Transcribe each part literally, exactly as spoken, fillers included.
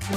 Li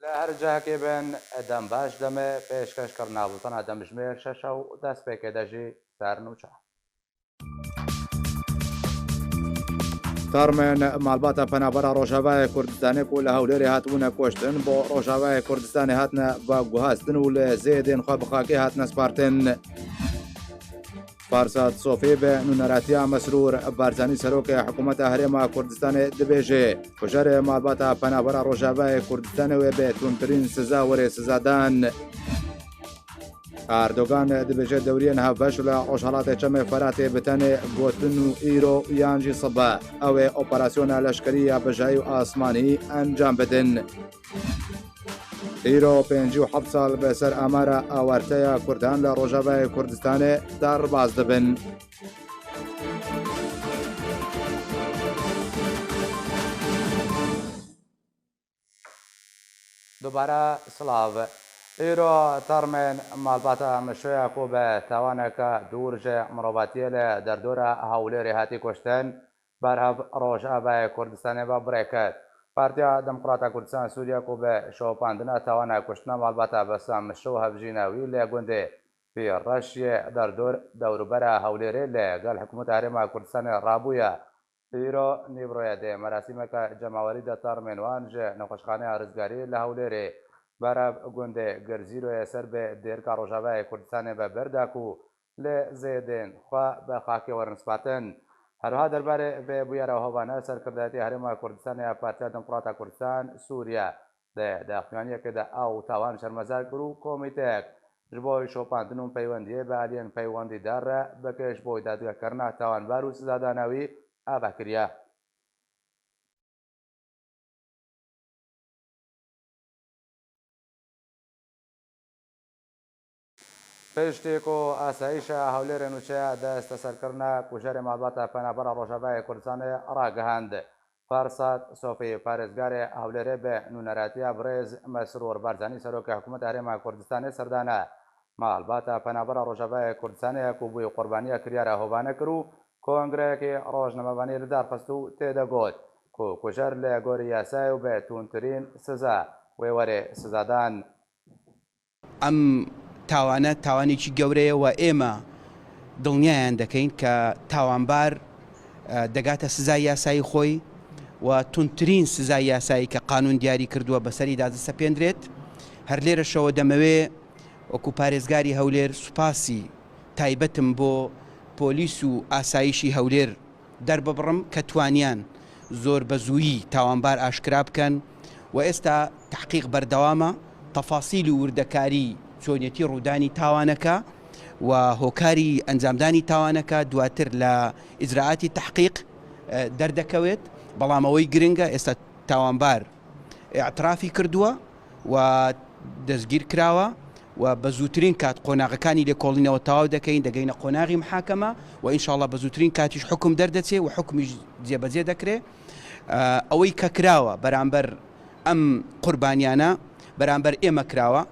her cihekê bin, dem baş, demê pêşkêşkirina bultena demjimêr şeş û destpêkê de jî sernûçe. Termên malbata Penabera Rojavayê Kurdistanê ku li Hewlêrê hatibûne kuştin, bo Rojavayê Kurdistanê hatine veguhastin û li zêdên xwe bi xakê hatine spartin. Fersad Sofî bi nûneratiya Mesrûr Barzanî, serokê hikûmeta Herêma Kurdistanê, dibêje, kujerê malbata Penabera Rojavayê Kurdistanê wê bi tundtirîn siza were sizadan. Erdogan dibêje, dewriyên hevbeş li Rojhelatê Çemê Feratê bi tenê gotin û îro yan jî sibe ew ê operasyona leşkerî ya bijayî û asmanî encam bidin. Îro pêncî û heft sal bi ser amara awerteya Kurdan li Rojavayê Kurdistanê derbas dibin. Dubare silav. Îro termên malbata Mişoya ku bi tawaneke dûr ji mirovatiyê li derdora Hewlêrê hatî kuştin, berhev Rojavayê Kurdistanê ve bi rê ket. Partiya Demokrata Kurdistan Sûriye ku bi şopandina tawana kuştina malbata Bessam Mişo hevjîna wî li gundê Pîrreş yê derdor dewrûbera Hewlêrê li gel hikûmeta Herêma Kurdistanê rabûye. Îro nîvroyê di merasîmeke cemawerî de termên wan ji nexweşxaneya Rizgarî li Hewlêrê berev gundê Girzîroyê ser bi dêrka Rojavayê Kurdistanê ve berda ku li zêdên xwe bi xakê werin spartin. Herwiha derbarê vê bûyera hovane serkirdayetiya Herêma Kurdistanê ya Partiya Demokrata Kurdistan Sûriye di daxuyaniyekê de ew tawan şermezar kir û komîteyek ji bo şopandin û peywendiyê bi aliyên peywendîdar re bike ji bo dadgehkirina tawanbar û sizadana wî ava kiriye. Piştî ku asayîşa Hewlêrê nûçeya desteserkirina kujerê malbata Penabera Rojavayê Kurdistanê ragihand, Fersad Sofî, parêzgarê Hewlêrê, bi nûneratiya birêz Mesrûr Barzanî, serokê hikûmeta Herêma Kurdistanê, serdana malbata Penabera Rojavayê Kurdistanê ya ku bûyî qurbaniya kiryara hovane kir û kongreyekî rojnamevanî li dar xist û tê de got ku kujer li gorî yasayê û bi tundtirîn siza wê were sizadan. ئەم تاوانە تاوانێکی گەورەیە و ئێمە دڵنیایان دەکەین کە تاوانبار، ئە، دەگاتە سزای یاسایی خۆی و توندترین سزای یاسایی کە قانون دیاری کردووە بەسەریدا دەسەپێندرێت. هەر لێرەشەوە دەمەوێ وەکو پارێزگاری هەولێر سوپاسی تایبەتم بۆ پۆلیس و ئاسایشی هەولێر دەرببڕم کە توانیان زۆر بە زوویی تاوانبار ئاشکرا بکەن و ئێستا تەحقیق بەردەوامە. تەفاسیل و وردەکاری چۆنیەتی ڕوودانی تاوانەکە و هۆکاری ئەنجامدانی تاوانەکە دواتر لە ئیجرائاتی تەحقیق، ئە، دەردەکەوێت، بەڵام ئەوەی گرنگە ئێستا تاوانبار ئیعترافی کردووە و دەستگیر کراوە و بە زووترین کات قۆناغەکانی لێکۆڵینەوە تەواو دەکەین، دەگەینە قۆناغی محاکەمە و ئینشاءاللە بە زووترین کاتیش حکم دەردەچێ و حکمیش جێبەجێ دەکرێ. ئەوەی کە کراوە بەرامبەر ئەم قوربانیانە، بەرامبەر ئێمە کراوە.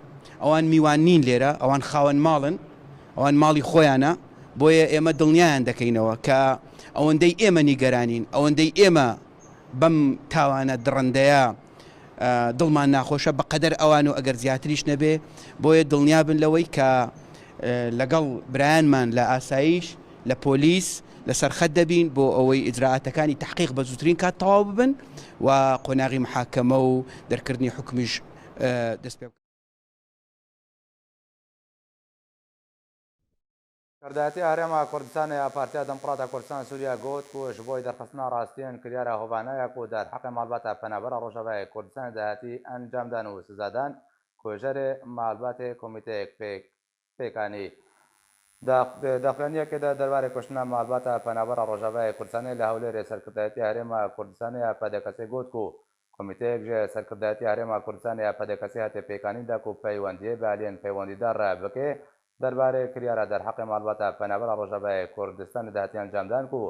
ئەوان میوان نین لێرە، ئەوان خاوەن ماڵن، ئەوان ماڵی خۆیانە، بۆیە ئێمە دڵنیایان دەکەینەوە کە ئەوەندەی ئێمە نیگەرانین، ئەوەندەی ئێمە بەم تاوانە دڕندەیە، ئە، دڵمان ناخۆشە بەقەدەر ئەوان و ئەگەر زیاتریش نەبێ، بۆیە دڵنیا بن لەوەی کە، ئە، لەگەڵ برایانمان لە ئاسایش، لە پۆلیس، لە سەرخەت دەبین بۆ ئەوەی ئیجرائاتەکانی تەحقیق بە زووترین کات تەواو ببن و قۆناغی محاکەمە و دەرکردنی حکمیش، ئە، دەست پێ بکات. Serdayetiya Herêma Kurdistanê ya Partiya Demokrata Kurdistan Sûriya got ku ji bo dîrxistina rastiyên kiryara hovane ya ku derheqê malbata Penabera Rojavayê Kurdistanê de hatî encamdan û sizadan, kujerê malbatê komîteyek pêk, pêk anî. Dax-, di daxuyaniyekê de derbarê kuştina malbata Penabera Rojavayê Kurdistanê li Hewlêrê Serkirdayetiya Herêma Kurdistanê ya P D K S'ê got ku Komîteyek ji Serkirdayetiya Herêma Kurdistanê ya P D K S'ê hate pêkanîn de ku peywendiyê bi aliyên peywendîdar re bike derbarê kiryara derheqê malbata Penabera Rojavayê Kurdistanê de hatiye encamdan ku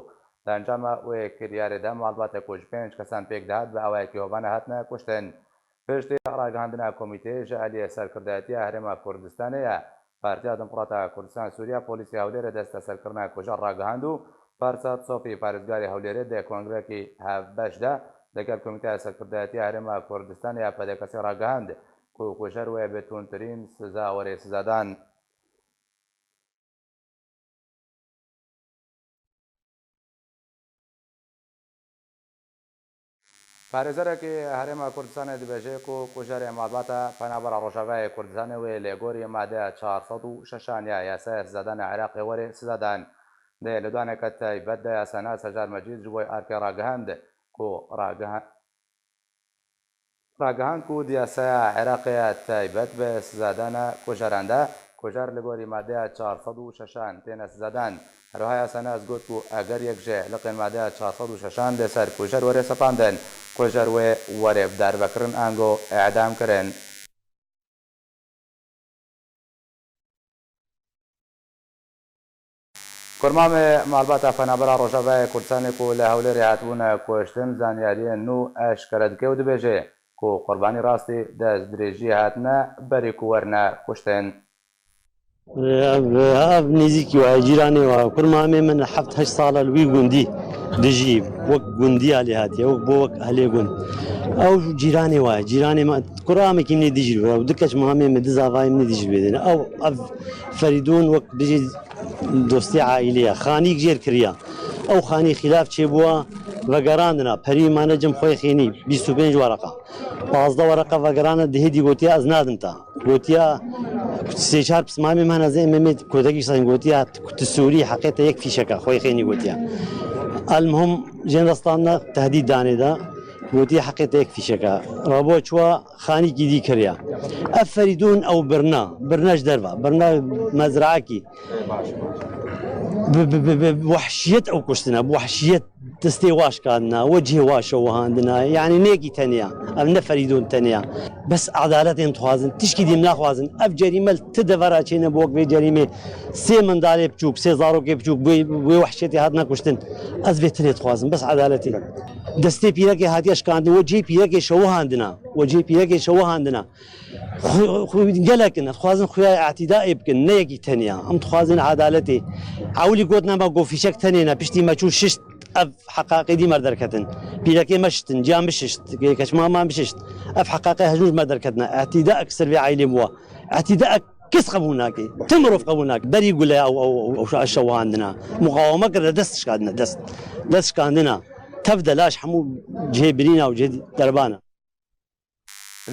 di encama wê kiryarê de malbatek ku ji pênc kesan pêk dihat bi awayekî hovane hatine kuştin. Piştî ragihandina komîteyê ji aliyê Serkirdayetiya Herêma Kurdistanê ya Partiya Demokrata Kurdistan Sûriya polîsê Hewlêrê desteserkirina kujer ragihand û Fersad Sofî parêzgarê Hewlêrê di kongrekî hevbeş de digel Komîteya Serkirdayetiya Herêma Kurdistanê ya P D K S'ê ragihand ku kujer wê bi tundtirîn siza were sizadan. Parêzerekî Herêma Kurdistanê dibêje ku kujerê malbata Penabera Rojavayê Kurdistanê wê li gorî madeya çar sed û şeşan ya Yasaya Sizadanê Iraqê were sizadan. Di lêdaneke taybet de yasanas Hejar Mecîd ji bo arkê ragihand ku ragiha-, Ragihand ku di yasaya Iraqê ya taybet bi sizadana kujeran de, kujer li gorî madeya çar sed û şeşan têne sizadan. Herwiha yasanas got ku eger yek ji liqên madeya çar sed û şeşan li ser kujer were sepandin, kujer wê were bi darvekirin ango îdam kirin. Kurmamê malbata Penabera Rojavayê Kurdistanê ku li Hewlêrê hatibûne kuştin, zanyariyên nû eşkere dike û dibêje ku qurbanî rastî destdirêjiyê hatine berî ku werine kuştin. Ev, ev nêzîkî wa ye, cîranê wa ye. Kurmamê min heft heşt sal e li wî gundî dijî, wek gundî alî hatiye, wek bo wek ehlê gund. Ew cîranê wa ye, cîranê me, kuramekî min ê dijî, ew du keç mamê min, du zavayê min ê dijî bêdene. Ew, ev Ferîdûn wek bijî dostê aîlê ye. Xanîk jêr kiriya. Ew xanî xîlaf çêbûwa, vegerandina. Perî mane cem xwê xênî, bîst û pênc wereqa. Pazdeh wereqa vegerandina, dihê dî gotiya ez nadim ta. Gotiya, sê çar pismamê me hene zê M M A kotekî sayın gotiya, tu Sûrî heqê te yek fîşeka, xwê xênî gotiya. Elmuhim jên restandina tehdîd danê de, gotiya heqê te yek fîşeka. Rabo çuwa xanîkî dî kiriya. Ev Ferîdûn ew birna, birna ji derva, birna mezraekî. Bi, bi, bi, bi wehşiyet ew kuştine, bi wehşiyet. Destê wa şikandina, we cihê wa şewihandina, yanî nêkî teniya, ev ne Ferîdûn teniya. Bes edaletê em dixwazin, tişkî dî em naxwazin. Ev cerîme li ti devera çêne bi wek vê cerîmê sê mendalê biçûk, sê zarokê biçûk, wê, wê wehşetê hatine kuştin. Ez vê tinê dixwazim, bes edaletê. Destê pîrekê hatiye şikandin, we cihê pîrekê şewihandina, we cihê pîrekê şewihandina. Xu-, xu-, gelek in, dixwazin xuya îtîdayê bikin, ne yekî teniya. Em dixwazin edaletê. Ewilî got nema, got fîşek tenê ne, piştî me çû şişt, ev heqaqê dî me derketin. Pîrekê me şiştin, ciya min şişt, keçma me şişt. Ev heqaqê hejûr me derketine. Îtîdaek ser vê aîlê bûwa. Îtîdaek kes qebûl nake. Ti mirov qebûl nake. Berî gule ew, ew, ew, ew şewihandina. Muqaweme kirine, dest şikandine, dest. Dest şikandina. Tev de laş hemû cihê birîna û cihê derbana.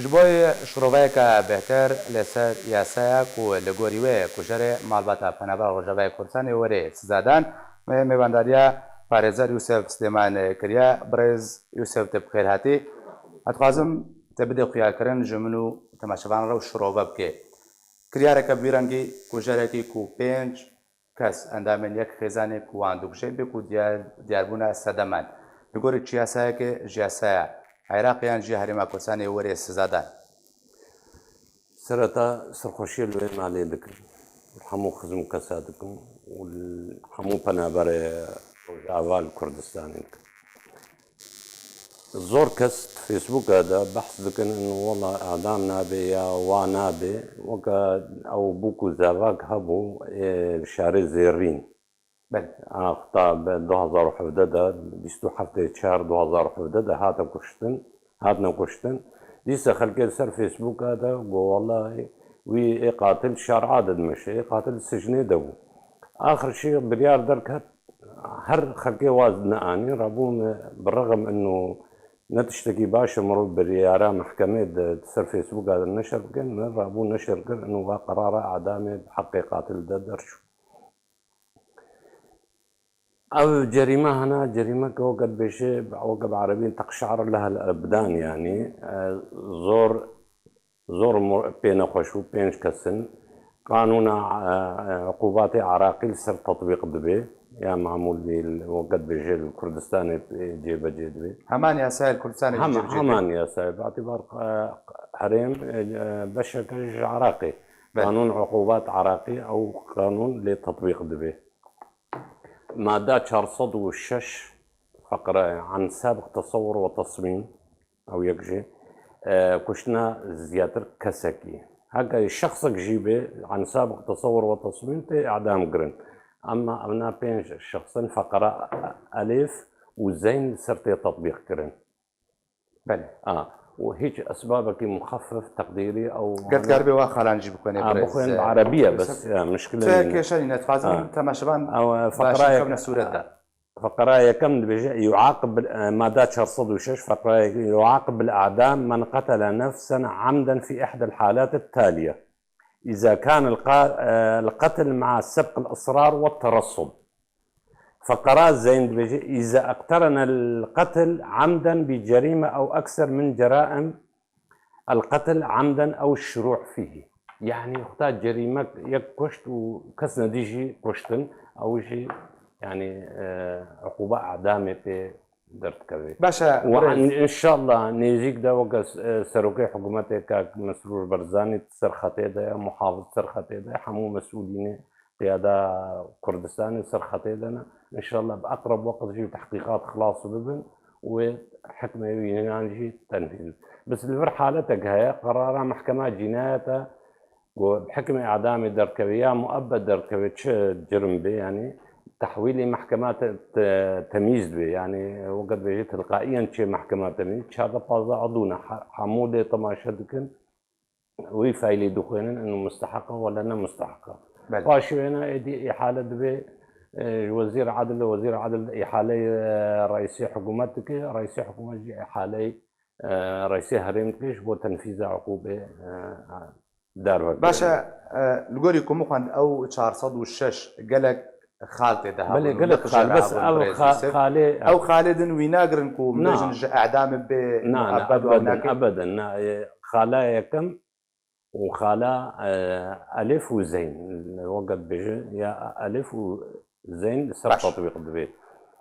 Ji bo şiroveyeke bêhtir li ser yasaya ku li gorî wê kujerê malbata Penabera Rojavayê Kurdistanê were sizadan, me mêvandariya parêzer Yûsef Silêman kiriye. Birêz Yûsef, tu bi xêr hatî. Ez dixwazim te bidê xuyakirin ji min û temaşevanan re û şirove bike. Kiryareke bi vî rengî, kujerekî ku pênc kes endamên yek xêzanê ku wan dikuje bê ku diyar, diyarbûna sedem in. Li gorî çi yasayeke ji yasaya Iraqê yan jî Herêma Kurdistanê were sizadan? Sereta serxweşiyê li wê malê dikim. Hemû xizm kesa dikim û li hemû penaberê Rojava li Kurdistanê dikim. Zor kes di Facebooka de behs dikin, in wela edam nabe ya wa nabe. Weke ew bûk û zevak hebû, ê şarê Zêrîn. Belê. Axta bi du hazar û hevdeh de, bîst û heftê çar du hazar û hevdeh de hate kuştin, hatine kuştin. Dîsa xelkê li ser Facebooka de got, wellahî wî ê qatil şara de dimeşe, ê qatil sicnê de bû. Axir şî biryar derket, her xelkê waz neanî, rabûn bi rexm inu ne tiştekî baş e mirov biryara mehkemê de ser Facebooka de neşir bikin, min rabû neşir kir, inu va qerara edamê bi heqê qatil de derçû. Ev cerîme hene, cerîmeke weke dibêje, weke bi erebî teqşe'ir lehel ebdan, yanî, e, zor, zor mo-, pê nexweş û pênc kes in. Qanûna, e, e, uqubatê Iraqî li ser tetbîq dibe, ya mamûl bî, weke dibêje li Kurdistanê, e, cêbecê dibe. Heman yasayê li Kurdistanê jî Hema-, cêbecê dibe. Heman yasayê, bi itibar, e, herêm, e, e, beşeke ji Iraqê. Belê. Qanûn uqubat Iraqî, ew qanûn lê tetbîq dibe. Mada çar sed û şeş feqre an sabiq tesewwur ve tesmîm, ew yek jî, e, kuştina zêdetir kesekî. Heke şexsek jî be, an sabiq tesewwur ve tesmîm tê edam kirin. Ama evna pênc şexsin feqra elif û zeyn li ser tê tetbîq kirin. Belê. A, û hiç esbabekî muxeffif, teqdîrî ew Ger hene. Dikaribê wa xalan jî bixwênê A, birêz. Bixwên bi erebî ye, bes, ya, mişkile Te nîne. Kêşe nîne, dixwazim A. Temaşevan Ew, e, baş feqrayek, bikevne sûrete. Feqra yekem dibêje, "Yuaqib bil-", e, mada çar sed û şeş, feqra yekem, "Yuaqib bil a'dam men qatele nefsen amden fi ihdel halat taliye. İza kan el qa-, e, el qatl ma'a sebq el israr ve terassub." Feqra zeyn dibêje, "Îza iqterene el-qetl amden bi cerîme ew ekser min ceraim el-qetl amden ew şurû' fîhî." Yanî, xta cerîmek yek kuşt û kes nedî jî kuştin, ew jî, yanî, e, uquba edamê pê derdikeve. Baş e, Û birêz. in-, înşallah nêzîk de weke, e, serokê hikûmetê kak Mesrûr Barzanî ser xetê de ye, muhafiz ser xetê de ye, hemû mesûlînê qiyada Kurdistanê ser xetê de ne. Înşallah bi eqreb weqt jî tehqîqat xilas bibin û wê hikmê wî înan jî tenfîz. Bes li vir haletek heye, qerara mehkema cînayete ku bi hikmê edamê derdikeve ya muebbed derdikeve, çi cirm bê, yanî tehwîlê mehkema te-, te-, temîz dibe. Yanî weke dibêje tilqaiyen çê mehkema temîz, çardeh pazdeh edû ne, he-, hemû lê temaşe dikin. Wî feylî dixwînin, inu musteheq e wele ne musteheq e. Belê. Paşê wêne êdî îhale dibe, e, ji wezîr edil, wezîr edil îhaleyê, e, reîsê hikûmet dike, reîsê hikûmet jî îhaleyê, e, reîsê herêm dike ji bo tenfîza uqûbê, e, derve. Baş e, e, li gorî ku min xwend ew çar sed û şeş gelek xal tê de hebûn Belê, û gelek ne xal, tijara bes hebûn ew birêz xa-, Yûsif. xalê, Ew xalê din wî nagirin ku Na. bêjin ji edamê bê Na, na, muebbed û ew ebeden, nakin. ebeden, na, e, xala yekem û xala, e, Elif û Zeyn, weke dibêje ya Elif û Zeyn li ser Baş. Tatbîq dibe.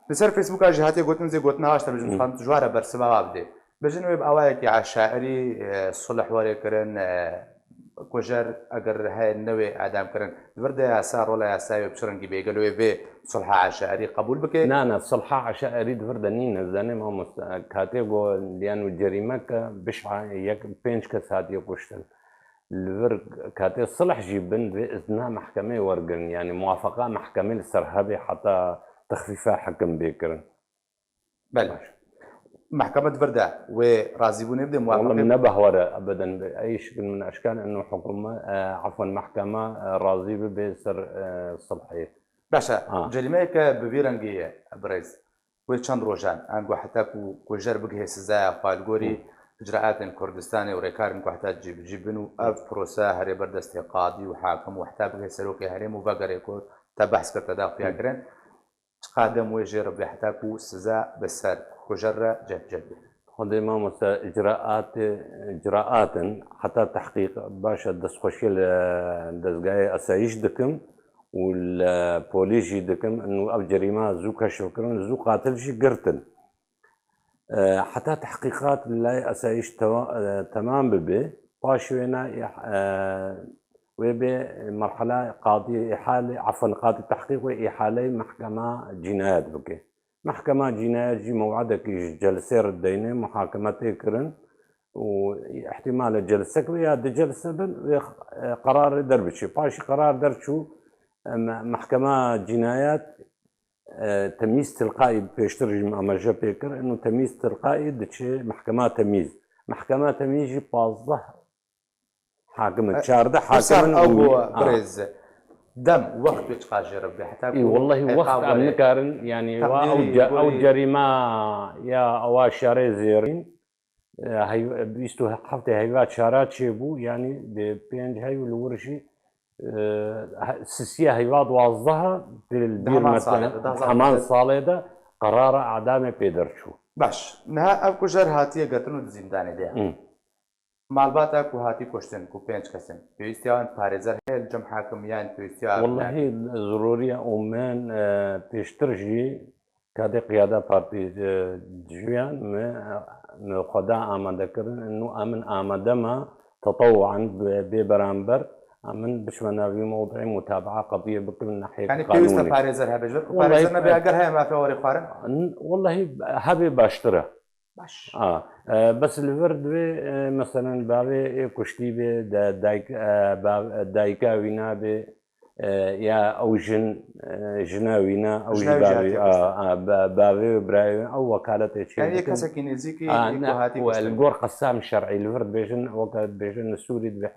Li ser Facebooka jî hatiye gotin, zê gotina haş te bêjin, Hmm. dixwazim tu ji wan re bersiva wa bidê. Bêjin wê bi awayekî eşairî, e, sulh were kirin, e, kujer eger heye newê edam kirin. Di vir de yasa, rola yasayê wê bi çi rengî bê? Gelo wê vê sulha eşairî qebûl bike? Na, na, sulha eşairî di vir de nîne. Zanê mamoste, katê go liyan û cerîmeke bişa yek pênc kes hatiye kuştin. Li vir katê sulh jî bin, vê izna mehkemê wergirin. Yanî muwafeqa mehkemê li ser hebe heta texfîfa hekim bê kirin. Belê. Baş. Mehkeme di vir de wê razîbûnê bide, Wala muwafeqê min ne behwar e, ebeden. Ey şikil min eşkan inu hikûme, e, efwen, mehkeme, e, razî bibe ser, e, sulhê. Baş e. Ha. Cerîmeyeke bi vî rengî ye, birêz. Wê çend rojan, ango heta ku kujer bigihê sizaya xwe li gorî Hı. icraatên Kurdistanê û rêkarên ku heta cî bi cî bin û ev proseya herê ber destê qadî û hakim û heta bigihê serokê herêm û vegerê ku te behs kir, te daxuya Hı. kirin. Çiqas dem wê jê re bê heta ku siza bi ser kujer re cem cem bê? Xwedê mamoste, icraatê, icraat in, heta tehqîq, baş e, destxweşiyê li dezgehê esayîş dikim û li polîs jî dikim, inu ev cerîme zû keşf kirin, zû qatil jî girtin. E, heta tehqîqat li lay esayîş tewa-, e, temam bibe, paş wêna îh-, e, wê bê merhala qadî îhale, efwen, qadî tehqîq wê îhaleyê mehkema cînayet bike. Mehkema Cînayet jî mew'edekî ji celsê re dideyne, muhakeme tê kirin û îhtimal e celsek be ya du celse bin, wê, e, qerarê derbiçe. Paşî qerar derçû, e, me-, Mehkema Cînayet, e, temyîz tilqaî, pêştir jî me amaje pê kir, ino temyîz tilqaî diçe Mehkema Temyîz. Mehkema Temyîz jî pazdeh hakim e, E, çardeh pirsa hakim in ew û bû, a. birêz. Dem, wext wê çiqas jê re bibe, heta Î, ku wellahî, hêqa wext em were. nikarin, yanî, wa Teqdîrî ew ce-, ew gorî. cerîma ya ewa şerê zêrîn, e, heyv-, bîst û heftê heyva çara çêbû, yanî, bi pênc heyv li wir jî, e, he-, sisiya heyva duwazdeh di Di bîr heman me salê tene, de, di heman salê de. salê de qerara edamê pê derçû. Baş, niha ev kujer hatiye girtin û di zîndanê de ye. Hı. Malbata ku hatî kuştin, ku pênc kes in, pêwîstiya wan parêzer heye li cem hakim yan pêwîstiya Wellahî, zirûriya û min, e, pêştir jî kadê qiyada partî, e, dijuyan me, me xwe da amade kirin, û em in amade me tetewuan bê, bê beramber, em in biçime navî mewdî mutabaa qediyê bikin nahiyê Yanî pêwîst e qanûnê. parêzer hebe ji vir ku Wellahî, parêzer nebe e, eger heye mafe warê xwarin? N-, wellahî hebe baştir e. Baş. A, e, bes li vir divê, e, meselen, bavê ê kuştî bê, de, dayk, e, bav-, dayika wî nabê, e, ya ew jin, e, jina wî na, ew Jina jî wî bavê, jatiye a, kuştin. a, ba-, bavê wî, birayê wî, ew wekaletê çê Yani yek dikin. kesekî nêzîkî A, yek ne, hatî we kuştin. li gor qesam şer'î li vir dibêjin, weke dibêjin li Sûrî dibê,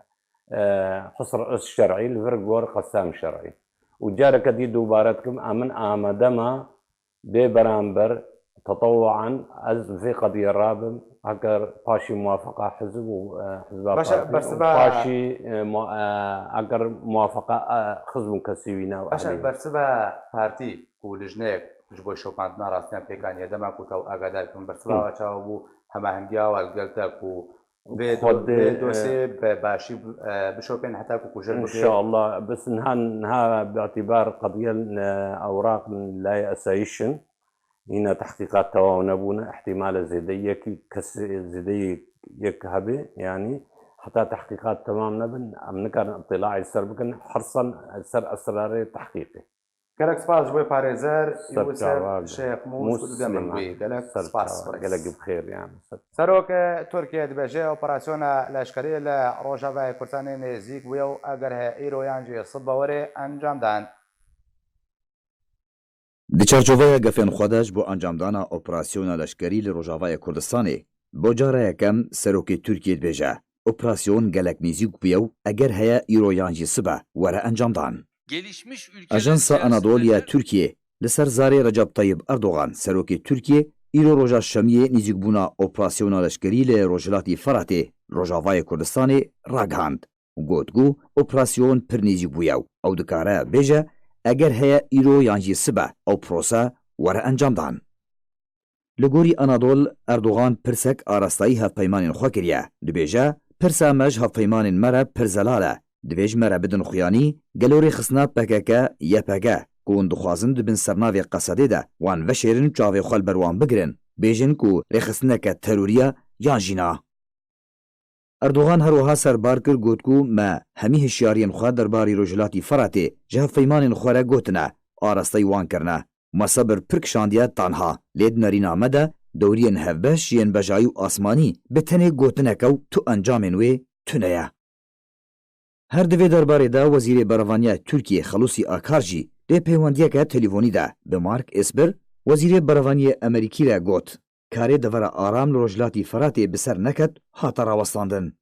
e, hisr is şer'î li vir gor qesam şer'î. Û careke dî dubare dikim, em in amade me, Bê beramber, tetewuan, ez vê qediyê rabim, heger paşî muwafeqa hizb û, e, hizba Baş e, partî û bersiva paşî, e, mu-, e, heger muwafeqa, e, xizm û kesî wî nav Baş e, ehlî. bersiva partî ku lijneyek ji bo şopandina rastiyan pêk aniye, dema ku taw agadar kirin, bersiva Hmm. wa çawa bû, hemahengiya wa li gel te ku Vê do-, Xwedê, vê e, dosyê bi başî, e, bişopên heta ku kujer bike. İnşallah. Bes niha, niha bi îtîbar qediye, e, ewraq layê esayîş in. Hîna tehqîqat tewam nebûne. Îhtimale zêde yekî kes, zêde yek hebe. Yanî heta tehqîqat temam nebin, em nikarin îtîlaê li ser bikin. Hirsan ser esrarê tehqîqê. Gelek spas ji bo parêzer, Ser Yûsef çava, Şêx Mûs, Mûs, Demên Mehmet. Wî. Gelek Ser spas, çava, Rex. Gelek bi xêr, yani. Ser Serok Tirkiye dibêje, operasyona leşkerî li Rojavayê Kurdistanê nêzîk bûye û eger heye îro yan jî sibe were encam dan. Di çarçoveya gefên xwe de ji bo encamdana operasyona leşkerî li Rojavayê Kurdistanê, bo cara yekem Serokê Tirkiyê dibêje, operasyon gelek nêzîk bûye û eger heye îro yan jî sibe were encamdan. Gelişmiş ülkeler Ajansa Anadolu ya siyasetlerinde Tirkiyê li ser zarê Recep Tayyip Erdogan, Serokê Tirkiyê, îro roja Şemiyê nêzîkbûna operasyona leşkerî li Rojhilatî Feratê, Rojavayê Kurdistanê, ragihand û got ku operasyon pir nêzîk bûye û ew dikare bêje, eger heye îro yan jî sibe ew prose were encamdan. Li gorî Anadol, Erdogan pirsek arastayî hevpeymanên xwe kiriye. Dibêje, pirsa me ji hevpeymanên me re pir zelal e. Divê ji me re bidin xuyanî, gelo rêxistina P K K, Y P G, ku hûn dixwazin di bin sernavê Qesedê de wan veşêrin û çavê xwe li ber wan bigirin, bêjin ku rêxistineke terorî ye yan jî na. Erdogan her wiha serbar kir, got ku me hemî hişyariyên xwe derbarî Rojhilatî Feratê ji hevpeymanên xwe re gotine, arasteyî wan kirine. Me sebir pir kişandiye tanha, lê di nerîna me de dewriyên hevbeş yên bejayî û asmanî bi tenê gotineke û tu encamên wê tune ye. Her di vê derbarê de Wezîrê Berevaniya Tirkiyê Xelûsî Akar jî dê peywendiyeke telîfonî de bi Mark Esper, Wezîrê Berevaniyê Amerîkî re got, karê devera aram li Rojhilatî Feratê bi ser neket hate rawestandin.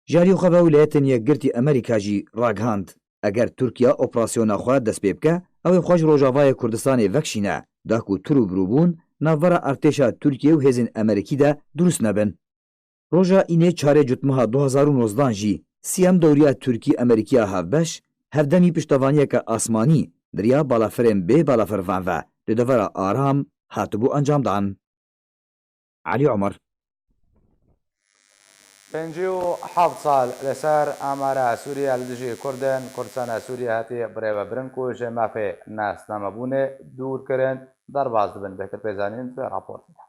Ji alî xwe ve Wîlayetên Yekgirtî Amerîka jî ragihand, eger Tirkiye operasyona xwe dest pê bike, ew ê xwe ji Rojavayê Kurdistanê vekişîne, da ku tur û birûbûn navbera artêşa Tirkiye û hêzên Amerîkî de dirust nebin. Roja Înê çarê Cotmeha du hazar û nozdan jî siyem dewriya Tirkî-Amerîkî ya hevbeş, hevdemî piştevaniyeke asmanî di riya balafirên bê balafir van ve di devera aram hatibû encamdan. Elî Omer. Pêncî û heft sal li ser amara Sûriye li dijî Kurd in, Kurdistana Sûriye hatiye birêvebirin ku ji mafê nasnamebûnê dûr kirin, derbas dibin. Bêhtir pê zanîn di raportê de.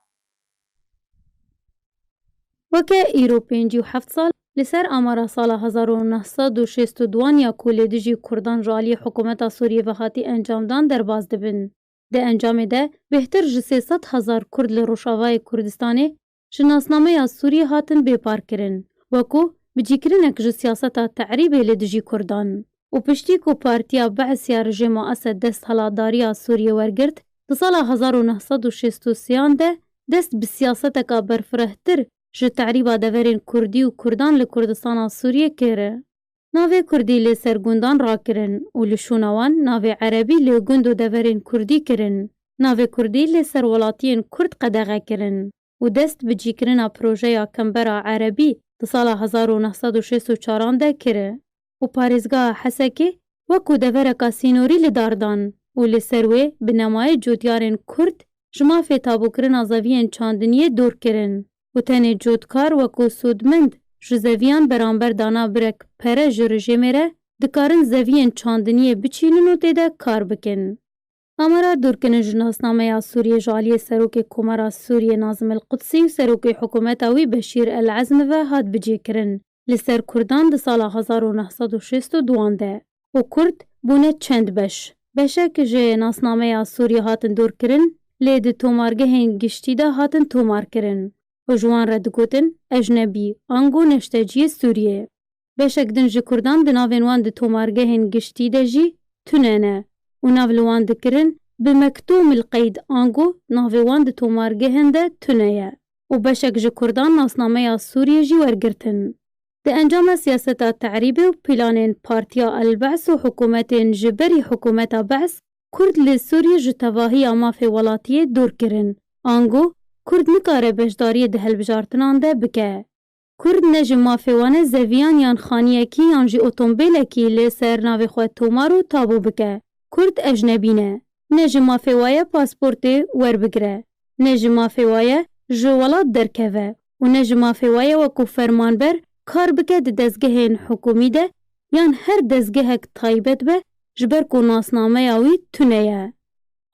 Weke îro pêncî û heft sal, li ser amara sala hezar û neh sed û şêst û duan ya ku li dijî Kurdan ji aliyê hikûmeta Sûriyê ve hatî encamdan derbas dibin. Di encamê de bêhtir ji sê sed hezar Kurd li Rojavayê Kurdistanê ji nasnameya Sûriyê hatin bêparkirin, wekû bicîkirinek ji siyaseta te'rîbê li dijî Kurdan. Û piştî ku Partiya Be's ya rejîma Esed desthilatdariya Sûriyê wergirt, di sala hezar û neh sed û şêst û sêyan de dest bi siyaseteka berfirehtir ji te'rîba deverên Kurdî û Kurdan li Kurdistana Sûriyê kir. Navê Kurdî li ser gundan rakirin û li şûna wan navê Erebî li gund û deverên Kurdî kirin. Navê Kurdî li ser welatiyên Kurd qedexe kirin û dest bi cîkirina projeya Kembera Erebî di sala hezar û neh sed û şêst û çaran de kir û parêzgeha Hesekê wekû devereka sînorî li dar dan û li ser wê bi nemayê cotyarên Kurd ji mafê tabûkirina zeviyên çandiniyê dûr kirin û tenê cotkar wekû sûdmend ji zeviyan beramber dana birek pere ji rejîmê re dikarin zeviyên çandiniyê biçînin û tê de kar bikin. Amara dûrkirin ji nasnameya Sûriyê ji aliyê Serokê Komara Sûriyê Nazim El Qudsî û Serokê Hikûmeta wî Beşîr El Ezmi ve hat bicêkirin. Li ser Kurdan di sala hezar û neh sed û şêst û duan de û Kurd bûne çend beş. Beşek ji nasnameya Sûriyê hatin dûrkirin, lê di tomargehên giştî de hatin tomarkirin û ji wan re digotin ecnebî, ango neşteciyê Sûriyê. Beşek din ji Kurdan di navên wan di tomargehên giştî de jî tune ne û nav li wan dikirin bi mektûm il qeyd, ango navê wan di tomargehên de tune ye û beşek ji Kurdan nasnameya Sûriyê jî wergirtin. Di encama siyaseta te'rîbê û planên Partiya El Be's û hikûmetên ji berî hikûmeta Be's, Kurd li Sûriyê ji tevahiya mafê welatiyê dûr kirin. Ango, Kurd nikare beşdariyê di hilbijartinan de bike. Kurd ne ji mafê wan e zeviyan yan xaniyekî yan jî otombêlekî li ser navê xwe tomar û tabû bike. Kurd ecnebî ne. Ne ji mafê wa ye pasportê werbigire. Ne ji mafê wa ye ji welat derkeve û ne ji mafê wa ye wekû fermanber kar bike di dezgehên hikûmî de yan her dezgehek taybet be, ji ber ku nasnameya wî tune ye.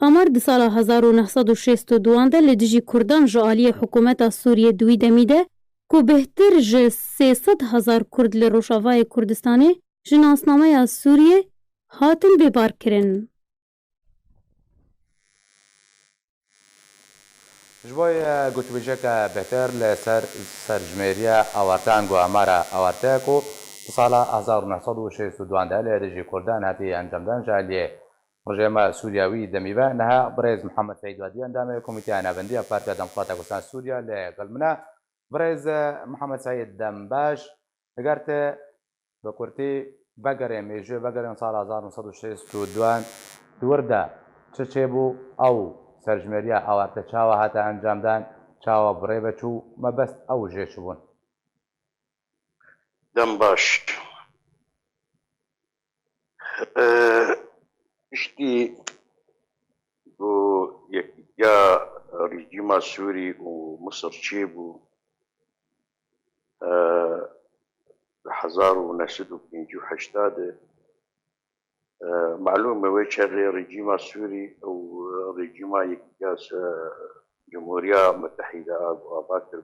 Amar di sala hezar û neh sed û şêst û duan de li dijî Kurdan ji aliyê hikûmeta Sûriyê di wî demî de ku bêhtir ji sê sed hezar Kurd li Rojavayê Kurdistanê ji nasnameya Sûriyê hatin bêparkirin. Ji bo, e, gotûbêjeke bêhtir li ser serjimêriya awarte ango amara awarte ku di sala hezar û neh sed û şêst û duan de li dijî Kurdan hatiye encamdan ji aliyê rejîma Sûriya wî demî ve, niha birêz Mihemed Seîd Wadî endamê Komîteya Navendî ya Partiya Demokrata Kurdistan Sûriya li gel min e. Birêz, e, Mihemed Seîd, dem baş. Eger te bi kurtî vegerê mêjû, vegerên sala hezar neh sed û şêst û duan di wir de çi çêbû, ew serjimêriya awarte çawa hate encamdan, çawa bi rê ve çû, mebest ew jê çi bûn? Dem baş. E, piştî ku yekîtiya rejîma Sûrî û Misir çêbû, e, di hezar û neh sed û pêncî û heşt de, e, malûm e wê çaxê rejîma Sûrî û rejîma Yekîtiya Se-, Cumhuriya Mutehîde a ku ava kir,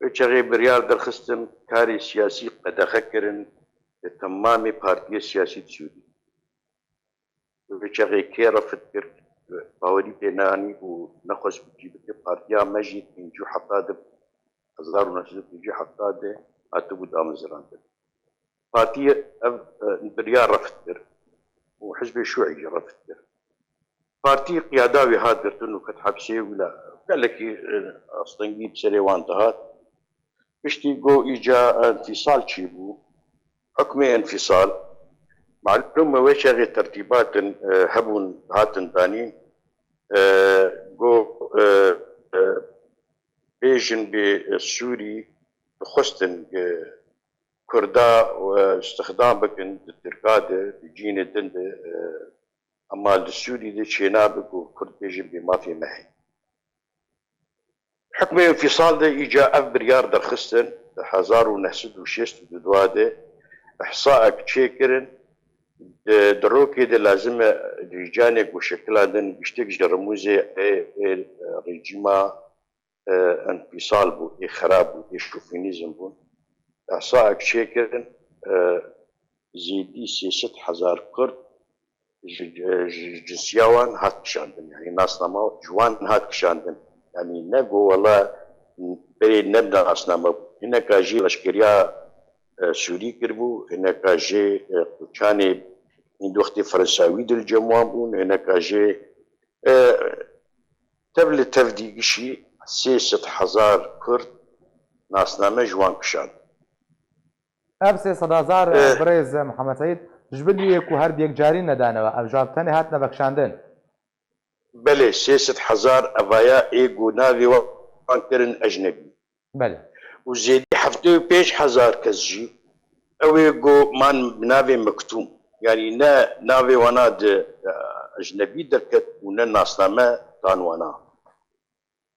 Wê çaxê biryar derxistin karê siyasî qedexe kirin li temamê partiyê siyasî di Sûriyê. Wê çaxê kê refit kir, bawerî pê neanî û nexwest bikî bike partiya me jî pêncî û hefta de, hezar û neh sed û pêncî û hefta de hatibû damezrandin. Partiyê ev, e, biryar refit kir û Hizbê Şûî jî refit kir. Partî qiyada wî hat girtin û ket hepsê û la gelekî, e, astengî bi serê wan dihat. Piştî ku îca enfîsal çêbû, hukmê enfîsal, malûm e wê çaxê tertîbatin, e, hebûn hatin danîn, e, ku, e, e, bêjin bê Sûrî dixwestin, e, Kurda, e, istixdam bikin di Tirka de, di cînê din de, e, Ema li Sûrî de çênabe ku Kurd bêjin bê mafê me heye. Hukmê enfîsal de îca ev biryar derxistin, di hezar û neh sed û şêst û du de ihsaek çêkirin, di, di rokê de lazim e lîcanê ku şekilandin giştek ji remûzê ê, ê, rejîma e, enfîsal bû, ê xerab bû, ê şofînîzm bûn. Ihsaek çêkirin, e, zêdî sê sed hezar Kurd ji, ji, ji cinsiya wan hat kişandin. Yanî nasnama ji wan hat kişandin. Yanî ne got wela berê ne bi nasname bû. Hineka jî leşkeriya, e, Sûrî kiribû, hineka jê, e, koçanê hîndwextê Ferensawî di li cem wan bûn, hineka jê, e, tev li tev dî gişî sê sed hezar Kurd nasname ji wan kişand. Ev sê sed hezar, eh, birêz Mihemed Seîd, ji bilî ku her bi yekcarî nedanewe, ev ji wan tenê hatine vekişandin. Belê, sê sed hezar evaya ê ku navê wan kirin ecnebî. Belê. Û zêdî heftê û pênc hezar kes jî ew ê ku man bi navê Mektûm. Yanî ne navê wana di, eh, ecnebî derket û ne nasname dan wana.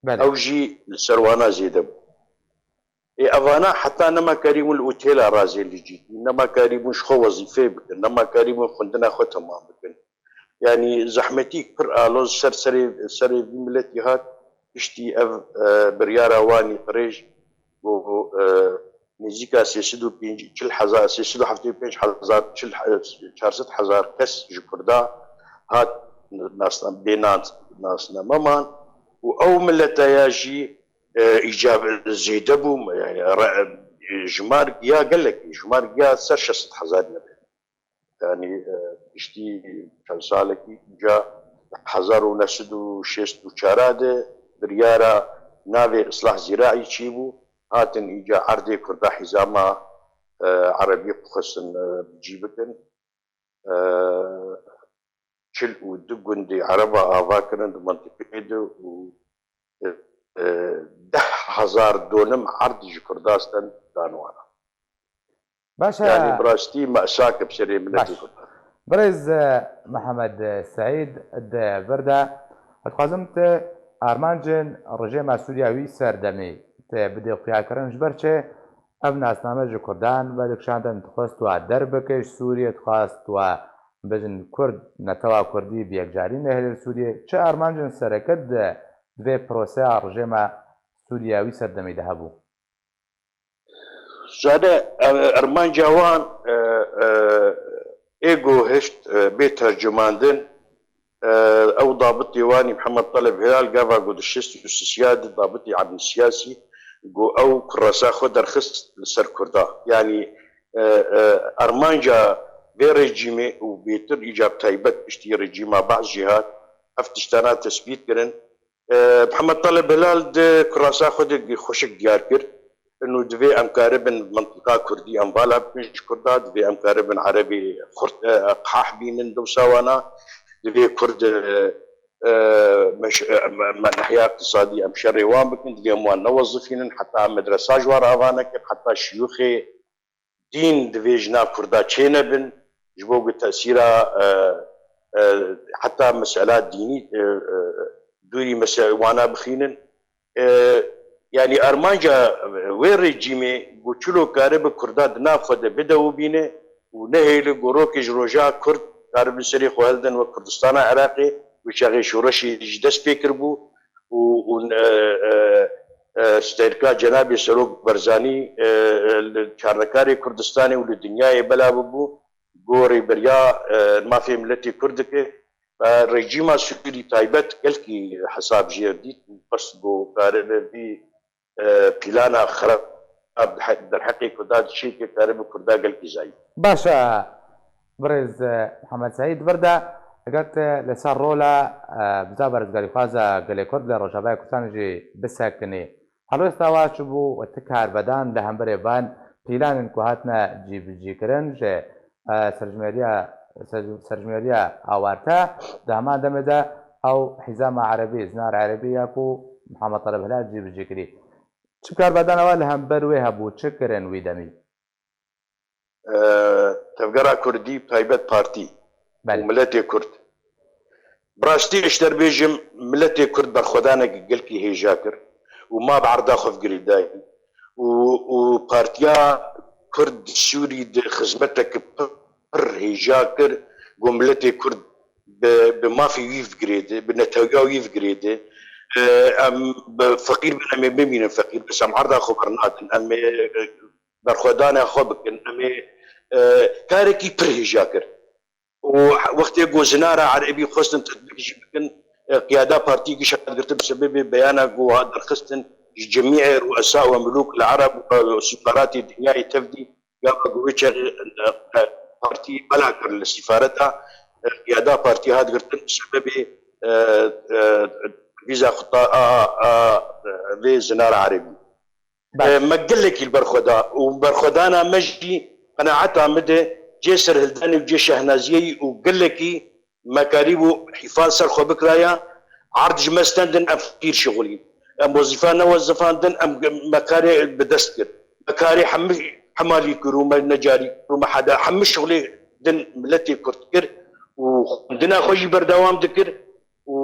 Belê. Ew jî li ser wana zêde bû. Ê, evana heta nema karîbûn li otêla razê li cî, nema karîbûn ji xwe wezîfeyê bikin, nema karîbûn xwendina xwe temam bikin. Yanî zehmetîk pir aloz ser serê, serê vî miletî hat, piştî ev, e, biryara wanî qirêj, ku, e, nêzîka sê sed û pêncî, çil hezar, sê sed û heftê û pênc hezar, çil, çar sed hezar kes ji Kurda hat nasna-, bê nas-, nasname man û ew milete ya jî, e, îca zêde bû, yani re-, e, jimar giya gelekî, jimar giya ser şeş sed hezar nebe. Yani, e, piştî çend salekî îca hezar û neh sed û şêst û çar de biryara navê Islah Zîraî çî bû, hatin îca erdê Kurda hîzama, e, Erebî xwestin, e, bi cî bikin. E, çil û du gundê Ereba ava kirin di mentiqê de û, e, e, deh hezar donim erd ji Kurda stend dan wana. Baş e. Yani bi rastî mesak bi serê miletê Kurdan. Birêz, e, Mihemed Seîd, di vir de ez dixwazim tu armancên rejêma Sûriya wî serdemî tu bidê xuyakirin, ji ber çi ev nasname ji Kurdan vedikişandin, dixwest wa derbike ji Sûriyê, dixwest wa bijin Kurd, netewa Kurdî bi yekcarî nehêle li Sûriyê. Çi armancên sereke di, di vê proseya rejêma Sûriya wî serdemî de hebû? Zade, e, armanca wan, e, e, ê ku hişt, e, bê tercumandin, e, ew dabitê wanî Mihemed Taleb Hilal gava ku di şêst û sisiya di dabitê Emnî Siyasî ku ew kurasa xwe derxist li ser Kurda. Yanî, e, e, armanca vê rejîmê û bêtir îca bi taybet piştî rejîma Baas jî hat, ev tiştana tesbît kirin. E, Mihemed Taleb Hilal di kurasa xwe de xweşik diyar kir. Ino divê em karibin mentiqa Kurdî em vala bikin ji Kurda, divê em karibin Erebê xurt, e, qah bînin dewsa wana. Divê Kurd, e, e, meş-, e, me, me nehiya iqtisadî em şerê wan bikin, divê em wan newezifînin, heta em medresa ji wan re ava nekin, heta şiyûxê dîn divê ji nav Kurda çênebin, ji bo ku tesîra, e, e, heta mesela dînî, e, e, dûrî mese-, wana bixînin. E, yanî armanca wê rejîmê ku çilo karibe Kurda di nav xwe de bide û bîne û nehêle ku rokê ji roja Kurd karibin serê xwe hildin wek Kurdistana Iraqê, ku çaxê şoreşê jî dest pê kiribû, û, û, e, e, e, stêrka Cenabê Serok Barzanî, e, e, li çarnekarê Kurdistanê û li dinyayê bela bibû, gorê beriya, e, mafê miletê Kurd dike. E, rejîma Sûrî taybet gelkî hesab jê re dît, bes ku karibe vî, e, plana xirab derheqê Kurda çêke, karibe Kurda gelkî zayîf. Baş e, birêz, e, Mihemed Seîd, vir de eger tu li ser rola, e, bizava rizgarîxwaza gelê Kurd li Rojavayê Kurdistanê jî bisekinî, helwesta we çi bû û ti karvedan li hemberê van planên ku hatine cîbicîkirin ji, e, serjimêriya, serj-, serjimêriya awarte di heman demê de ew hîzama erebî, zinar erebî ya ku Mihemed Taleb Hilal cîbicî kirî. Çi karvedana we li hember wê hebû, çi kirin wî demî? E, Tevgera Kurdî, taybet partî û Belê. Miletê Kurd. Bi rastî, ez ji te re bêjim, miletê Kurd berxwedanek gelkî hêja kir û ma bi erda xwe girêdayî. Û, û Partiya Kurd di Sûrî de xizmetek pir, pir hêja kir, ku miletê Kurd bi, bi mafê wî vigirêde, bi netewiya wî vigirêde. E, em bi feqîr bin, em ê bimînin feqîr, bes em erda xwe bernadin. Em ê, e, berxwedana xwe bikin. Em ê, e, karekî pir hêja kir. Û û wextê ku Zinara Erebî xwestin tetbîk jî bikin, e, qiyada partî giş hat girtin bi sebebê beyana ku hat derxistin ji cemîê ruesa û milûk li Ereb, e, sîfaratê dinyayê tevdî, gava ku wê çaxê, e, e, partî bela kir li sîfareta, e, qiyada partî hat girtin bi sebebê, e, e, vîza xwe ta a, a, a, vê Zinara Erebî. Baş. E, me gelekî li ber xwe da û berxwedana me jî qenaeta min de cê serhildanê û cê şehnaziyê û gelekî me karîbû hîfal ser xwe bikiraya, erd ji me stendin em feqîr şixulîn. Em wezîfa newezifandin, em ge-, me karê bi dest kir. Me karê hemî hemalî kir û me necarî kir û me heda hemî şixulê din miletê Kurd kir û xwendina xwe jî berdewam dikir. û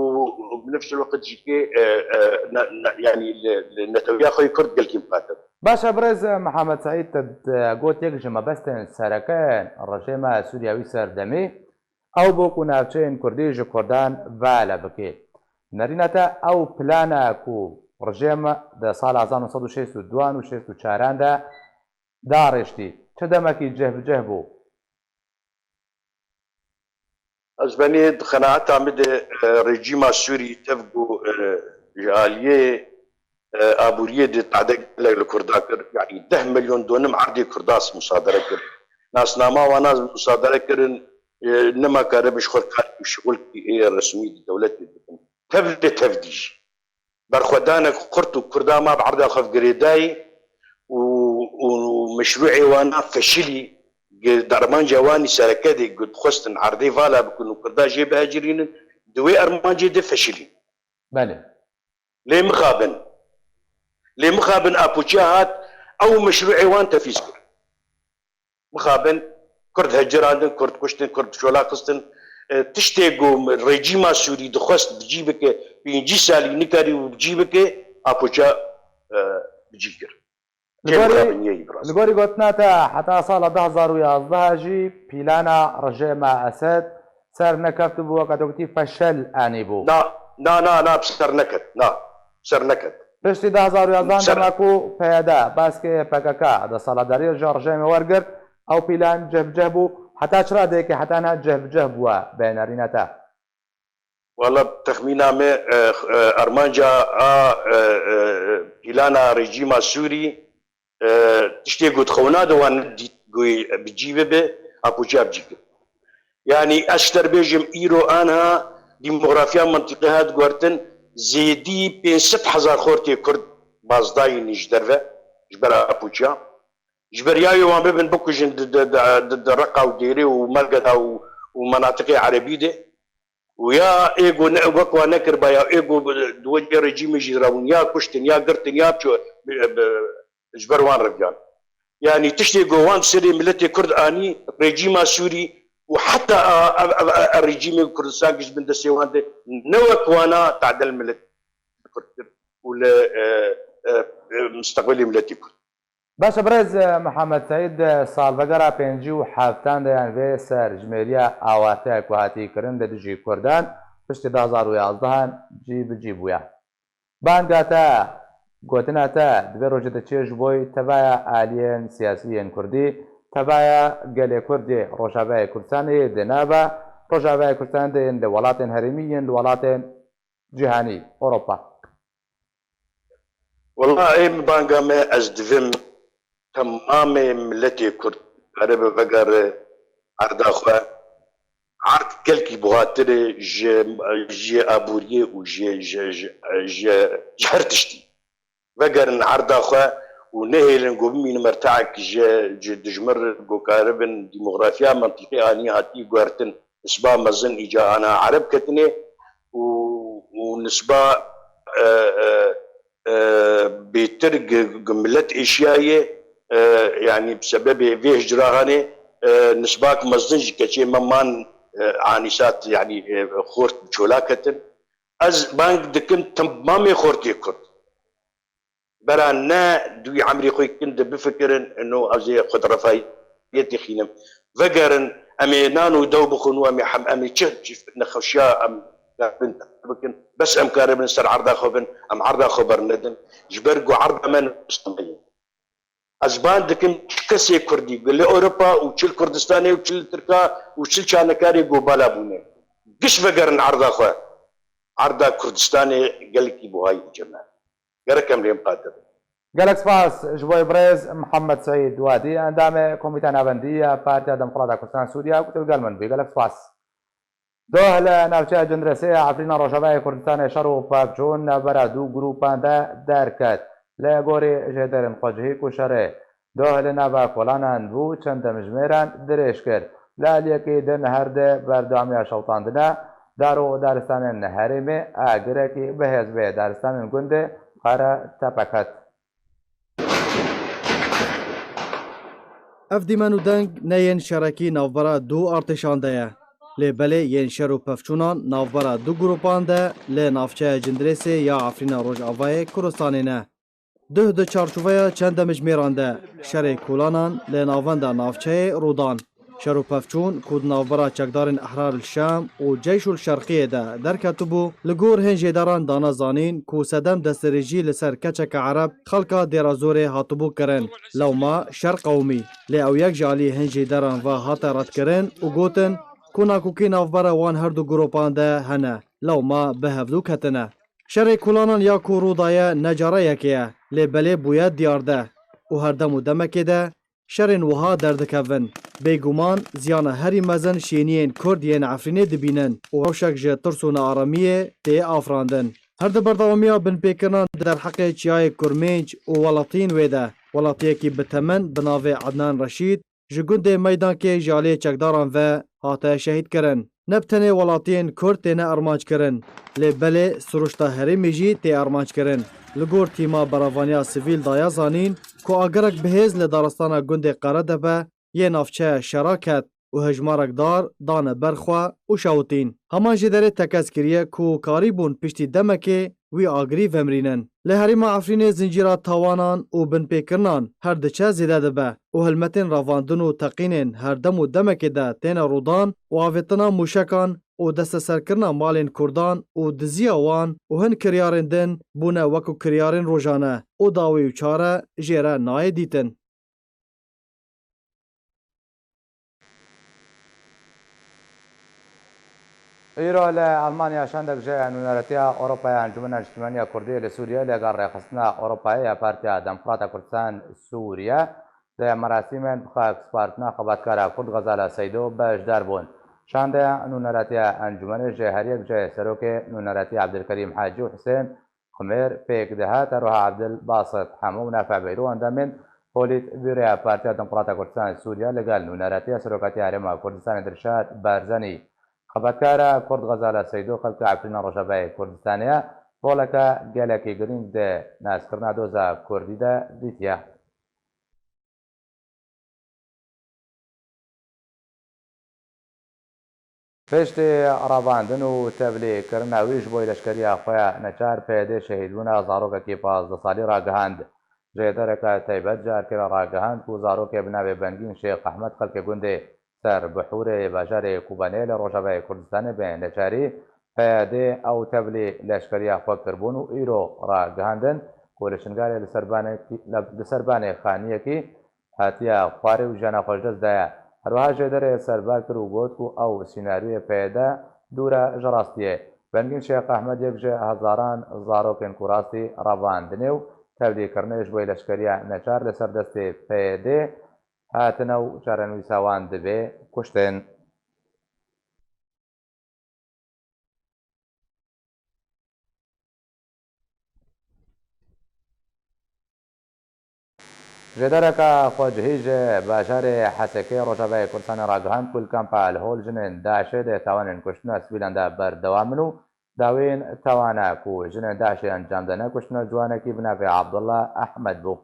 bi nefs el-waqt jî kê, e, e, ne, ne, yanî li, li netewiya xwe yê Kurd gelkî biqate. Baş e, birêz Mihemed Seîd, te d-, got yek ji mebestên sereke yên rejêma Sûriya wî serdemî ew bû ku navçeyên Kurdî ji Kurdan vala bike. Nerîna te ew plana ku rejêm di sala hezar neh sed û şêst û duan û şêst û çaran de darêştî, çi demekî cih bi cih bû? Ez benê di qenaeta min de, e, rejîma Sûrî tev ku, e, ji aliyê, e, aboriyê de tade gelek li Kurda kir. Yanî deh milyon donim erdê Kurda musadere kir. Nasnama wana musadere kirin, e, nema karibe ji xwe kar û şixulkî ê resmî di dewletê bikin. Tev li tev dî jî. Berxwedanek xurt û Kurda ma bi erda xwe girêdayî û, û meşrûê wana feşilî, gi-, di armanca wanî sereke de ku dixwestin erdê vala bikin û Kurda jê bihecirînin, di wê armancê de feşilî. Belê. Lê mixabin. Lê mixabin Apoçiya hat, ew meşrûê wan tefîz kir. Mixabin, Kurd hecirandin, Kurd kuştin, Kurd çola xistin. E, tiştê ku rejîma Sûrî dixwest bi cî bike, pêncî salî nikarî û bi cî bike, Apoça, e, bi cî kir. Li Kêm gorî, mixabin yê Îbraz. Li gorî gotina te, heta sala du hazar û yazdeh jî pîlana rejêma Esed ser nekeftibo, weke te gotî feşel anîbû. Na, na, na, na, bi ser neket, na, bi ser neket. Piştî du hazar û yazdeh Ser- dema ku P Y D, baskê P K K, desthilatdariyê ji rejêmê wergirt, ew pîlan cih bi cih bû. Heta çi radeyekê heta niha cih bi cih bûye bê nerîna te? Wala bi texmîna me, e, e, armanca a, e, e, pîlana rejîma Sûrî, e, tiştê ku di xewna de wan nedît ku bi cî bibe, Apoçiya bi cî kir. Yanî ez ji te re bêjim, îro anha demografiya mintîqê hat guhertin, zêdî pênc sed hezar xortê Kurd bazdayîn ji derve, ji ber Apoçiya. Ji ber ya wê wan bibin bikujin di, di, di, di, di Reqa û Dêrê û Mergeda û, û menatiqê erebî de. Û ya ê ku ne, wek wan nekiriba, ya ê ku di wê rejîmê jî rabûn, ya kuştin, ya girtin, ya biçû, bi, bi, ji ber wan reviyan. Yanî tiştê ku wan serê miletê Kurd anî, rejîma Sûrî û heta a, a, a, a, a rejîmê Kurdistan giş bin destê wan de, ne wek wana tadel milet Kurd kir û li, e, e, e, mustaqbelê miletê Kurd. Baş e, birêz Mihemed Seîd, salvegera pêncî û heftan de yan vê serjimêriya awate ku hatî kirin li dijî Kurdan, piştî du hazar û yazdehan cî bi cî bûye. Banga te, gotina te, di vê rojê de çi ye ji bo tevaya aliyên siyasî yên Kurdî, tevaya gelê Kurd yê Rojavayê Kurdistanê yê di nav e, Rojavayê Kurdistanê de yên li welatên herêmî yên li welatên cîhanî, Ewropa? Wela ê banga me, ez divim temamê miletê Kurd karibe vegere erda xwe. Erd gelkî buhatir e ji, ji aboriyê û ji, ji, ji, ji, ji her tiştî. Vegerin erda xwe û nehêlin ku bimînin mertehek ji, ji dijmir ku karibin demografiya mintîqê anî hatî guhertin. Nisba mezin îca ana Ereb ketine û, û nisba, e, e, e, bêtir gi, gi milet êşiyaye, e, yanî bi sebebê vê hicrahanê, e, nisbak mezin ji keçê me man, e, anîsat, yanî, e, xort çola ketin. Ez bang dikim temamê xortê Kurd. Bera ne di wî emrê xwe kin de bifikirin, ino ez ê xwe di refahiyetê xînim. Vegerin, em ê nan û dew bixwin û em ê hem, em ê çi, çi nexweşiya em karibin bikin. Bes em karibin ser erda xwe bin, em erda xwe bernedin. Ji ber ku erda me ne Kurdistanê ye. Ez ban dikim çi kesê Kurdî li Ewropa û çi li Kurdistanê û çi li Tirka û çi li Çanekarê gobala bûne. Giş vegerin erda xwe. Erda Kurdistanê gelekî buha ye cem me. Gerek em lê miqate bin. Gelek spas ji bo birêz Mihemed Seîd Wadî, endamê Komîteya Navendî ya Partiya Demokrata Kurdistan Sûriye ku tu li gel min bûyî. Gelek spas. Doh li navçeya Cindirêsê ya Efrîna Rojavayê Kurdistanê şer û pevçûn navbera du grûpan de derket. Li gorî jêderên xwecihî ku şerê doh li nava kolanan bû, çend demjimêran dirêj kir. Li aliyekî din her di berdewamiya şewitandina dar û daristanên herêmê agirekî bihêz bi daristanên gundê Qeretepe ket. Ev dîmen û deng ne yên şerekî navbera du artêşan de ye. Lê belê yên şer û pevçûnan navbera du grûpan de li navçeya Cindirêsê ya Efrîna Rojavayê Kurdistanê ne. Duh di çarçoveya çend demjimêran de şerê kolanan li navenda navçeyê rû dan. Şer û pevçûn ku di navbera çekdarên Ehrar el Şam û Ceyşul Şerqiyê de derketibû, li gor hin jêderan dane zanîn ku sedem destdirêjî li ser keçeke ereb xelka Dêra Zorê hatibû kirin, lewma şer qewimî. Lê ew yek ji alî hin jêderan ve hate redkirin û gotin ku nakokî navbera wan her du grûpan de hene, lewma bi hevdû ketine. Şerê kolanan ya ku rû daye ne cara yekê ye, lê belê bûye diyarde û her dem û demekê de şerên wiha derdikevin. Bêguman ziyana herî mezin şêniyên Kurd yên Efrînê dibînin û rewşek ji tirs û nearamiyê tê afirandin. Her di berdewamiya binpêkirina di derheqê Çiyayê Kurmênc û welatiyên wê de, welatiyekî bi temin bi navê Ednan Reşîd ji gundê Meydankê ji aliyê çekdaran ve hate şehîdkirin. Ne bi tenê welatiyên Kurd têne armanc kirin, lê belê siruşta herêmê jî tê armanc kirin. Li gor tîma berevaniya sivîl daye zanîn ku agirek bihêz li daristana gundê Qeretepe yê navçe şera ket û hejmarek dar dane ber xwe û şewitîn. Heman jêderê tekez kiriye ku karîbûn piştî demekê wî agirî vemirînin. Li herêma Efrînê zincîra tawanan û binpêkirinan her diçe zêde dibe û hilmetên revandin û teqînên her dem û demekê de têne rûdan û avêtina mûşekan û desteserkirina malên Kurdan û diziya wan û hin kiryarên din bûne wekû kiryarên rojane û dawî û çare jê re nayê dîtin. Îro li Almanya şandek ji Nûneretiya Ewropayê ya Encûmena Niştimaniya Kurdî li Sûriyê lêgel Rêxistina Ewropayê ya Partiya Demokrata Kurdistan Sûriye di merasîmên bi xakspartina xebatkara Kurd Xezala Seydo beşdar bûn. Şandeya Nûneretiya Encûmenê ji her yek ji serokê Nûneretiya Ebdilkerîm Hacî û Hisên Xumêr pêk dihat, her wiha Ebdil Basit Hemo û Nafe Beyro endamên Polîtbûroya Partiya Demokrata Kurdistan Sûriye li gel nûneretiya Serokatiya Herêma Kurdistanê Dilşad Barzanî. Xebatkara Kurd Xezala Seydo xelka Efrîna Rojavayê Kurdistanê ye, roleke gelekî girîng di naskirina doza Kurdî de dîtiye. Piştî revandin û tevlîkirina wî ji bo leşkeriya xwe ya neçar, P Y D şehîdbûna zarokekî pazdeh salî ragihand. Jêdereke taybet ji Erkê re ragihand ku zarokê bi navê Bengîn Şêx Ehmed xelkê gundê Ser Bihûrê yê bajarê Kobanê li Rojavayê Kurdistanê bi neçarî P Y D ew tevlî leşkeriya xwe kirbûn û îro ragihandin ku li Şingalê li ser banekî, li ser banê xaniyekî hatiye xwarê û jiyana xwe ji dest daye. Her wiha jêderê serba kir û got ku ew sînaryoyê P Y D dûr e ji rastiyê. Bengîn Şêx Ehmed yek ji hezaran zarokên ku rastî revandinê û tevlîkirinê ji bo leşkeriya neçar li ser destê P Y D hatine û çarenivîsa wan dibe kuştin. Jêdereke xwecihî ji bajarê Hesekê Rojavayê Kurdistanê ragihand ku li kampa El Hol jinên DAIŞê di tawanên kuştina sivîlan de berdewam in û dawîn tawana ku jinên DAIŞê encam dane kuştina ciwanekî bi navê Abdullah Ehmed bû.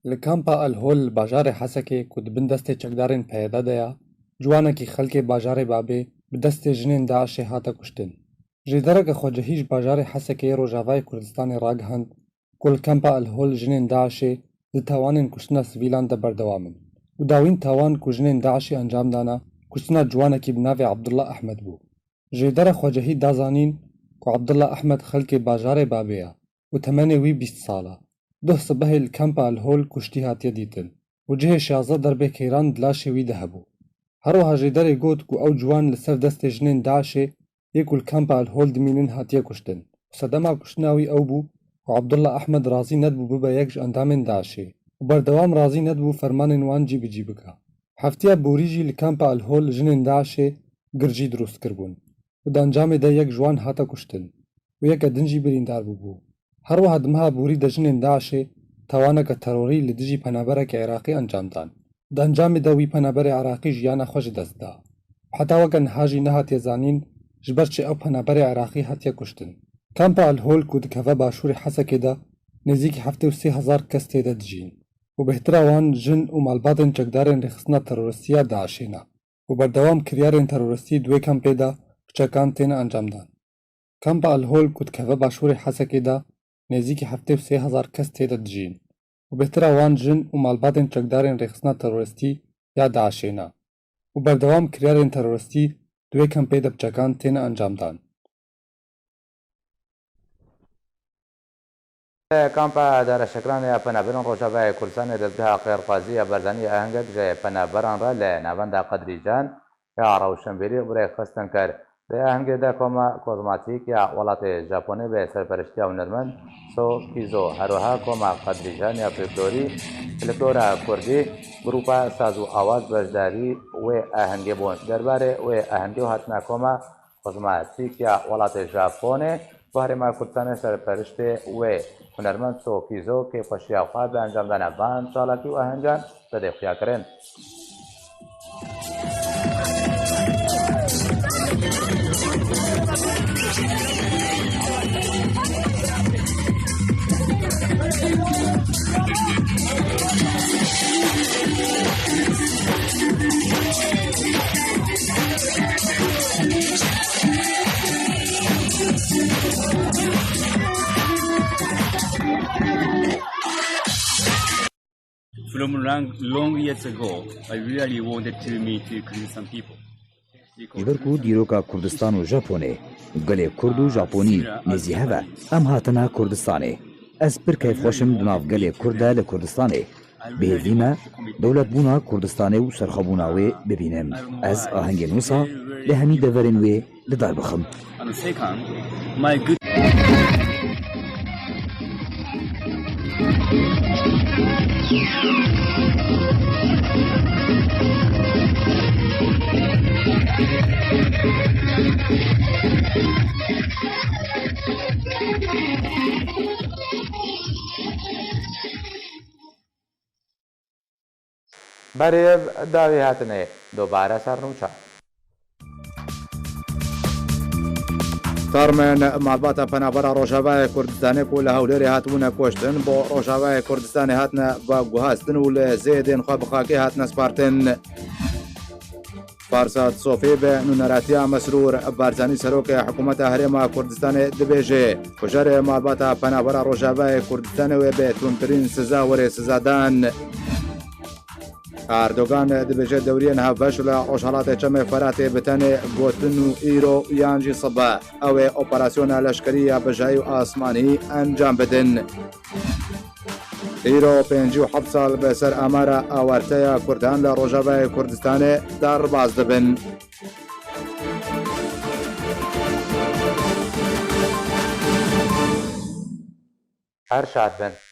Li kampa El Hol li bajarê Hesekê ku di bin destê çekdarên P Y D de ya, ciwanekî xelkê bajarê Babê bi destê jinên DAIŞê hate kuştin. Jêdereke xwecihî ji bajarê Hesekê yê Rojavayê Kurdistanê ragihand ku li kampa El Hol jinên DAIŞê di tawanên kuştina sivîlan de berdewam in û dawîn tawan ku jinên DAIŞê encam dana, kuştina ciwanekî bi navê Abdullah Ehmed bû. Jêdera xwecihî da zanîn ku Abdullah Ehmed xelkê bajarê Babê ya û temenê wî bîst sal e. Duh sibehê li kampa El Hol kuştî hatiye dîtin û cihê şazdeh derbê keyran di laşê wî de hebû. Her wiha jêderê got ku ew ciwan li ser destê jinên DAIŞê yê ku li kampa El Hol dimînin hatiye kuştin û sedema kuştina wî ew bû ku Abdullah Ahmed razî nedibû bibe yek ji endamên DAIŞê û berdewam razî nedibû fermanên wan cî bi cî bike. Heftiya borî jî li kampa El Hol jinên DAIŞê girjî dirust kiribûn û di encamê de yek ji wan hate kuştin û yeke din jî birîndar bûbû. Her wiha di meha borî de jinên DAIŞê tawaneke terorî li dijî penaberekî Iraqî encam dan. Di encamê de wî penaberê Iraqî jiyana xwe ji dest da. Heta weke niha jî nehatiye zanîn ji ber çi ew penaberê Iraqî hatiye kuştin. Kampa El Hol ku dikeve başûrê Hesekê de nêzîkî heftê û sê hezar kes tê de dijîn û bêhtira wan jin û malbatên çekdarên rêxistina teroristî ya DAIŞê ne û berdewam kiryarên teroristî di wê kampê de bi çekan têne encamdan. Kampa El Hol ku dikeve başûrê Hesekê de nêzîkî heftê û sê hezar kes tê de dijîn û bêhtira wan jin û malbatên çekdarên rêxistina teroristî ya DAIŞê ne û berdewam kiryarên teroristî di wê kampê de bi çekan têne encamdan. Kampa Dara Şekran ya Penaberên Rojavayê Kurdistanê dezgeha xêrxwazî ya Barzanî ahengek ji penaberan re li navenda Qedrîcan ya Rewşenbîrî bi rê xistin kir. Di ahengê de koma kozmatîk ya welatê Japonê bi serperiştiya hunermend So Kizo, her wiha koma Qedrîcan ya folklorî, folklora kurdî, grûpa saz û awaz beşdarî wê ahengê bûn. Derbarê wê ahengê û hatina koma kozmatîk ya welatê Japonê, bi herêma Kurdistanê serperiştê wê hunermend So Kizo kêfxweşiya xwe bi encamdana van çalakî û ahengan vedê xuya kirin. From long, long years ago, I really wanted to meet the Kyrgyzstan people. Ji ber ku dîroka Kurdistan û Japonê û gelê Kurd û Japonî nêzî hev e, em hatine Kurdistanê. Ez pir keyfxweş im di nav gelê Kurd de li Kurdistanê. Bi hêvî me dewletbûna Kurdistanê û serxwebûna wê bibînim. Ez ahengên wisa li hemî deverên wê li dar bixim. And second, my good Berê ev dawî hatinê, dobare ser nûçe. Termên malbata Penabera Rojavayê Kurdistanê ku li Hewlêrê hatibûne kuştin, bo Rojavayê Kurdistanê hatine veguhastin û li zêdên xwe bi xakê hatine spartin. Farsad Sofî bi nûneratiya Mesrûr Barzanî serokê hikûmeta Herêma Kurdistanê dibêje, kujerê malbata Penabera Rojavayê Kurdistanê wê bi tundtirîn siza were sizadan. Erdogan dibêje dewriyên hevbeş li Rojhelatê Çemê Feratê bi tenê gotin û îro yan jî sibe ew ê operasyona leşkerî ya bijayî û asmanî encam bidin. Îro pêncî û heft sal bi ser amara awerteya Kurdan li Rojavayê Kurdistanê derbas dibin. Her şad bin.